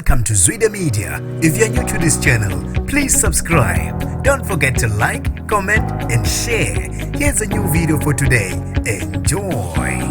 Welcome to Zwida Media. If you're new to this channel, please subscribe. Don't forget to like, comment, and share. Here's a new video for today. Enjoy.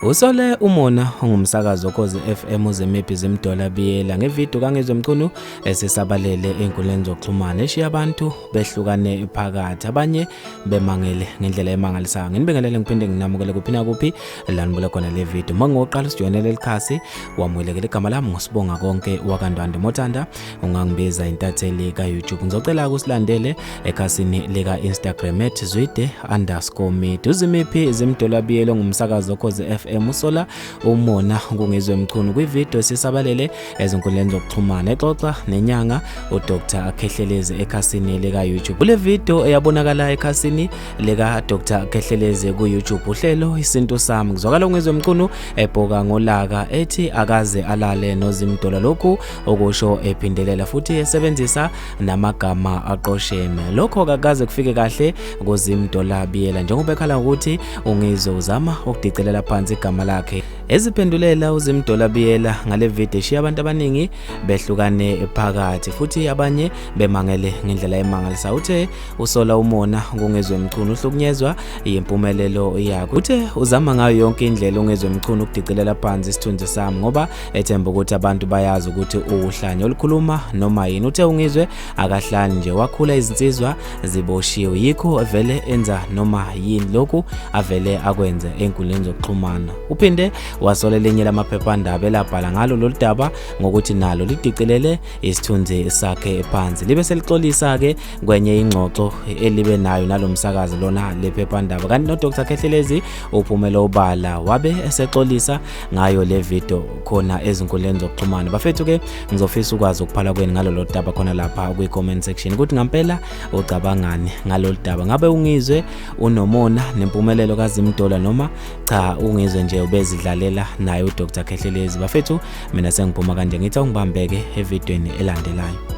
Usole umona ongumsakazi woKhozi FM uZimiphi Zimdola Biyela ngevidiyo kaNgizwe Mchunu esisabalele ey'nkundleni zokuxhumana eshiya abantu behlukane phakathi abanye bemangele ngendlela emangalisayo. Nginibingelele ngiphinde nginamukele kuphi nakuphi la nibuka khona le video. Uma ngoqala usijoyinele likhasi wamukelekile. Igama lami nguSibonga konke wakaNdwandwe Mothanda, ungangibiza intatheli ka-YouTube. Ngizocela ukusilandele ekhasini lika-Instagram @zwide_media. UZimiphi Zimdola Biyela ngumsakazo Ukhozi FM usola umona kuNgizwe Mchunu kwivideo esisabalele ezinkundleni zokuxhumana exoxa nenyanga uDr Khehlelezi ekhasini lika-YouTube. Kule video eyabonakala ekhasini lika-Dr Khehlelezi ku-YouTube uhlelo Isintu Sami kuzwakala uNgizwe Mchunu ebhoka ngolaka ethi akaze alale noZimdola, lokhu okusho ephindelela futhi esebenzisa namagama aqosheme. Lokho kakaze kufike kahle kuZimdola Biyela njengoba ekhala ngokuthi uNgizwe uzama ukudicelela phansi igama lakhe. Eziphendulela uZimdola Biyela ngale video eshiya abantu abaningi behlukane phakathi futhi abanye bemangele ngendlela emangalisayo. Uthe usola umona kuNgizwe Mchunu uhlukunyezwa yimpumelelo yakhe. Uthe uzama ngayo yonke indlela uNgizwe Mchunu ukudicelela phansi isithunzi sami ngoba ethemba ukuthi abantu bayazi ukuthi uwuhlanya olukhuluma noma yini. Uthe uNgizwe akahlali nje, wakhula izinsizwa ziboshiwe, yikho vele enza noma yini lokhu avele akwenze enkundleni zokuxhumana. Uphinde wasola elinye lamaphephandaba elabhala ngalo lolu daba ngokuthi nalo lidicilele isithunzi sakhe phansi. Libe selixolisa-ke kwenye ingxoxo elibe nayo nalo msakazi lona lephephandaba. Kanti noDr Khehlelezi uphumele obala wabe esexolisa ngayo le video khona ezinkundleni zokuxhumana. Bafethu-ke ngizofisa ukwazi ukuphala kwenu ngalolu daba khona lapha kwi-comment section ukuthi ngampela ucabangani ngalolu daba. Ngabe uNgizwe unomona nempumelelo kaZimdola noma cha uNgizwe nje ubezidlalela naye uDr Khehlelezi? Bafethu mina sengiphuma kanje, ngithi awungibambeke evidweni elandelayo.